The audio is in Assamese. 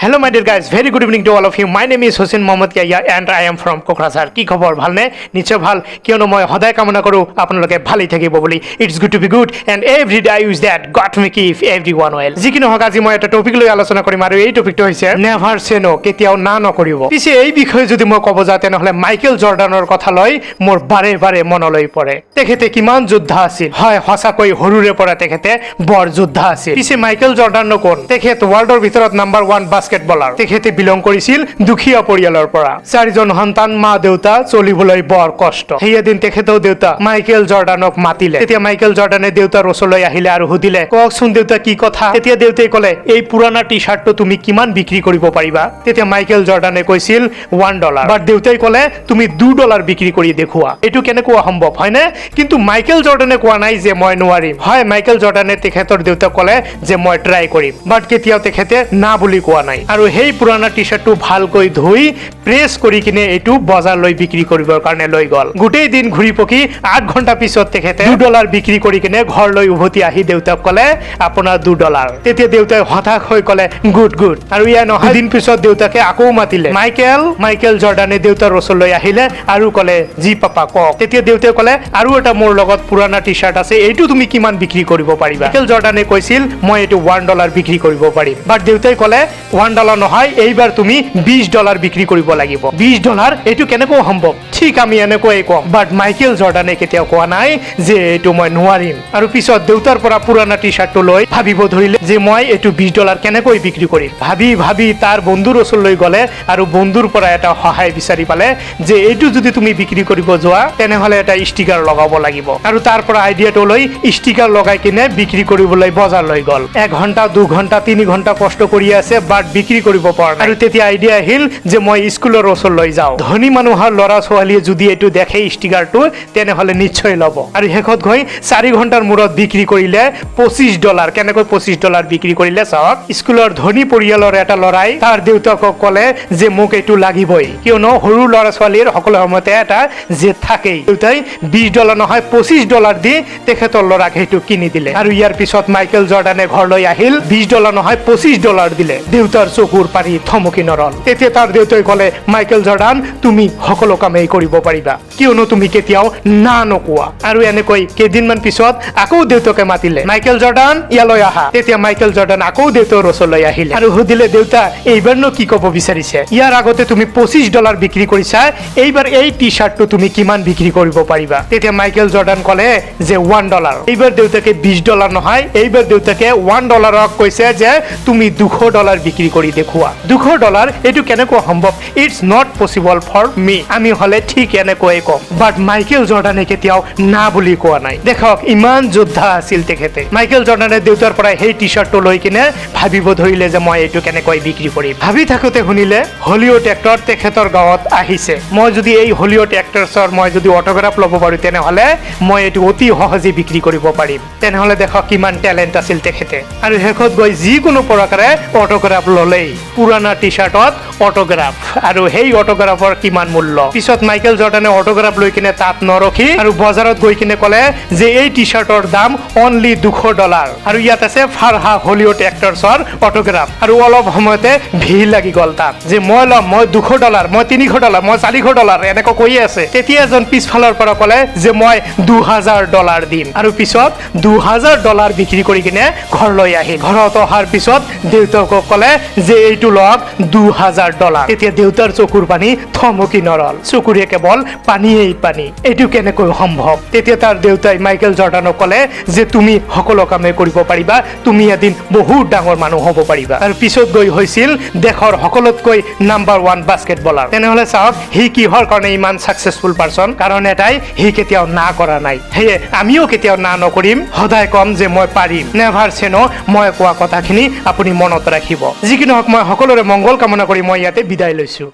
Hello, my dear guys. Very good evening to all of you. My name is Hussein Mohammad Yahya and I am from Kokrajhar. কি খবৰ, ভালনে? নিশ্চয় ভাল, কিয়নো মই সদায় কামনা কৰোঁ আপোনালোকে ভালেই থাকিব বুলি। It's good to be good and every day I wish that God may keep everyone well. যি কি নহওক, আজি মই এটা টপিক লৈ আলোচনা কৰিম আৰু এই টপিকটো হৈছে নেভাৰ চে ন', কেতিয়াও না নকৰিব। পিছে এই বিষয়ে যদি মই ক'ব যাওঁ, তেনেহ'লে মাইকেল জৰ্ডানৰ কথা লৈ মোৰ বাৰে বাৰে মনলৈ পৰে। তেখেতে কিমান যোদ্ধা আছিল! হয়, সঁচাকৈ সৰুৰে পৰা তেখেতে বৰ যোদ্ধা আছিল। পিছে মাইকেল জৰ্ডাননো কোন? তেখেত ৱৰ্ল্ডৰ ভিতৰত নাম্বাৰ ওৱান বাস্কেট বলাৰ। তেখেতে বিলং কৰিছিল দুখীয়া পৰিয়ালৰ পৰা। চাৰিজন সন্তান, মা দেউতা, চলিবলৈ বৰ কষ্ট। সেই এদিন তেখেতেও দেউতা মাইকেল জৰ্ডানক মাতিলে। তেতিয়া মাইকেল জৰ্ডানে দেউতাৰ ওচৰলৈ আহিলে আৰু সুধিলে, "কওকচোন দেউতা, কি কথা?" তেতিয়া দেউতাই ক'লে, "এই পুৰণা টি চাৰ্টটো তুমি কিমান বিক্ৰী কৰিব পাৰিবা?" তেতিয়া মাইকেল জৰ্ডানে কৈছিল, "$1।" বাট দেউতাই ক'লে, "তুমি $2 বিক্ৰী কৰি দেখুওৱা।" এইটো কেনেকুৱা সম্ভৱ, হয়নে? কিন্তু মাইকেল জৰ্ডানে কোৱা নাই যে মই নোৱাৰিম। হয়, মাইকেল জৰ্ডানে তেখেতৰ দেউতাক ক'লে যে মই ট্ৰাই কৰিম, বাট কেতিয়াও তেখেতে না বুলি কোৱা নাই। আৰু সেই পুৰণা টি চাৰ্টটো ভালকৈ ধুই প্ৰেছ কৰি কিনে এইটো বজাৰলৈ বিক্ৰী কৰিবৰ কাৰণে লৈ গ'ল। গোটেই দিন ঘূৰি পকি 8 ঘণ্টা পিছত তেখেতে $2 বিক্ৰী কৰি কিনে ঘৰলৈ উভতি আহি দেউতাক ক'লে, "আপোনাৰ $2।" তেতিয়া দেউতাই হতাশ হৈ ক'লে, "গুড, গুড।" আৰু ইয়াৰ নহয়, দুদিন পিছত দেউতাকে আকৌ মাতিলে, "মাইকেল।" মাইকেল জৰ্ডানে দেউতাৰ ওচৰলৈ আহিলে আৰু ক'লে, "জি পাপা, কওক।" তেতিয়া দেউতাই ক'লে, "আৰু এটা মোৰ লগত পুৰণা টি চাৰ্ট আছে, এইটো তুমি কিমান বিক্ৰী কৰিব পাৰিবা?" মাইকেল জৰ্ডানে কৈছিল, "মই এইটো $1 বিক্ৰী কৰিব পাৰিম।" বাট দেউতাই ক'লে, "$1 নহয়, এইবাৰ তুমি $20 বিক্ৰী কৰিব লাগিব।" "$20? এইটো কেনেকৈ সম্ভৱ?" ঠিক আমি এনেকৈয়ে ক'ম, বাট মাইকেল জৰ্ডানে কেতিয়াও কোৱা নাই যে এইটো মই নোৱাৰিম। আৰু পিছত দেউতাৰ পৰা পুৰণা টি চাৰ্টটো লৈ ভাবিব ধৰিলে যে মই এইটো $20 কেনেকৈ বিক্ৰী কৰিম। ভাবি ভাবি তাৰ বন্ধুৰ ওচৰলৈ গ'লে আৰু বন্ধুৰ পৰা এটা সহায় বিচাৰি পালে যে এইটো যদি তুমি বিক্ৰী কৰিব যোৱা, তেনেহ'লে এটা ষ্টিকাৰ লগাব লাগিব। আৰু তাৰ পৰা আইডিয়াটো লৈ ষ্টিকাৰ লগাই কিনে বিক্ৰী কৰিবলৈ বজাৰলৈ গ'ল। এঘণ্টা, 2 ঘণ্টা, 3 ঘণ্টা কষ্ট কৰি আছে, বাট বিক্ৰী কৰিব পৰা নাই। আৰু তেতিয়া আইডিয়া আহিল যে মই স্কুলৰ ওচৰলৈ যাওঁ, ধনী মানুহৰ ল'ৰা ছোৱালীয়ে যদি এইটো দেখে ষ্টিকাৰটো, তেনেহ'লে নিশ্চয় ল'ব। আৰু শেষত গৈ 4 ঘণ্টাৰ মূৰত বিক্ৰী কৰিলে $25। কেনেকৈ $25 বিক্ৰী কৰিলে চাওক। স্কুলৰ ধনী পৰিয়ালৰ এটা ল'ৰাই তাৰ দেউতাকক ক'লে যে মোক এইটো লাগিবই, কিয়নো সৰু ল'ৰা ছোৱালীৰ সকলো সময়তে এটা জেদ থাকেই। দেউতাই $20 নহয়, $25 দি তেখেতৰ ল'ৰাক সেইটো কিনি দিলে। আৰু ইয়াৰ পিছত মাইকেল জৰ্ডানে ঘৰলৈ আহিল, $20 নহয়, $25 দিলে। দেউতাৰ চকুৰ পানী থমকি নৰল। তেতিয়া তাৰ দেউতাই ক'লে, "মাইকেল জৰ্ডান, তুমি সকলো কামেই কৰিব পাৰিবা, কিয়নো তুমি কেতিয়াও না নোকোৱা।" আৰু এনেকৈ কেইদিনমান পিছত আকৌ দেউতাকে মাতিলে, "মাইকেল জৰ্ডান, ইয়ালৈ আহা।" তেতিয়া মাইকেল জৰ্ডান আকৌ দেউতাৰ ওচৰলৈ আহিলে আৰু সুধিলে, "দেউতা, এইবাৰনো কি ক'ব বিচাৰিছে? ইয়াৰ আগতে তুমি $25 বিক্ৰী কৰিছা, এইবাৰ এই টি চাৰ্টটো তুমি কিমান বিক্ৰী কৰিব পাৰিবা?" তেতিয়া মাইকেল জৰ্ডান ক'লে যে $1। এইবাৰ দেউতাকে $20 নহয়, এইবাৰ দেউতাকে $1ক কৈছে যে তুমি $200 বিক্ৰী কৰি দেখুওৱা। "$200? এইটো কেনেকুৱা সম্ভৱ? It's not possible for me." আমি হ'লে ঠিক এনেকৈয়ে ক'ম, বাট মাইকেল জৰ্ডানে কেতিয়াও না বুলি কোৱা নাই। দেখক, ইমান যোদ্ধা আছিল তেখেতে। মাইকেল জৰ্ডানে দেউতাৰ পৰা সেই টি চাৰ্টটো লৈ কিনে ভাবিব ধৰিলে যে মই এইটো কেনেকৈ বিক্ৰী কৰিম। ভাবি থাকোঁতে শুনিলে হলিউড এক্টৰ তেখেতৰ গাঁৱত আহিছে। মই যদি এই হলিউড এক্টৰ্ছৰ মই যদি অট'গ্ৰাফ ল'ব পাৰোঁ, তেনেহ'লে মই এইটো অতি সহজে বিক্ৰী কৰিব পাৰিম। তেনেহ'লে দেখক, কিমান টেলেণ্ট আছিল তেখেতে। আৰু শেষত গৈ যিকোনো প্ৰকাৰে অট'গ্ৰাফ ল'লেই, পুৰণা টি চাৰ্টত অট'গ্ৰাফ, আৰু সেই অট'গ্ৰাফৰ কিমান মূল্য! পিছত মাইকেল জৰ্ডানে অট'গ্ৰাফ লৈ কিনে তাত নৰখি আৰু বজাৰত গৈ কিনে ক'লে যে এই টি চাৰ্টৰ দাম অনলি $200 আৰু ইয়াত আছে ফাৰহা হলিউড এক্টৰ্ছৰ অট'গ্ৰাফ। আৰু অলপ সময়তে ভিৰ লাগি গ'ল তাত যে মই ল'ম, মই $200, মই $300, মই $400, এনেকৈ কৈয়ে আছে। তেতিয়া এজন পিছফালৰ পৰা ক'লে যে মই $2000 দিম। আৰু পিছত $2000 বিক্ৰী কৰি কিনে ঘৰলৈ আহিল। ঘৰত অহাৰ পিছত দেউতাকক ক'লে যে এইটো লওক, $2000। তেতিয়া দেউতাৰ চকুৰ পানী থমকি নৰল, চকুৰে কেৱল পানীয়েই পানী। এইটো কেনেকৈ সম্ভৱ? তেতিয়া তাৰ দেউতাই মাইকেল জৰ্ডানক ক'লে যে তুমি সকলো কামে কৰিব পাৰিবা, তুমি এদিন বহুত ডাঙৰ মানুহ হ'ব পাৰিবা। আৰু পিছত গৈ হৈছিল দেশৰ সকলোতকৈ নাম্বাৰ ওৱান বাস্কেট বলাৰ। তেনেহ'লে চাওক, সি কিহৰ কাৰণে ইমান ছাকচেছফুল পাৰ্চন? কাৰণ এটাই, সি কেতিয়াও না কৰা নাই। সেয়ে আমিও কেতিয়াও না নকৰিম, সদায় ক'ম যে মই পাৰিম। নেভাৰ চে ন', মই কোৱা কথাখিনি আপুনি মনত ৰাখিব। যি কি নহওক, মই সকলোৰে মংগল কামনা কৰি মই ইয়াতে বিদায় লৈছোঁ।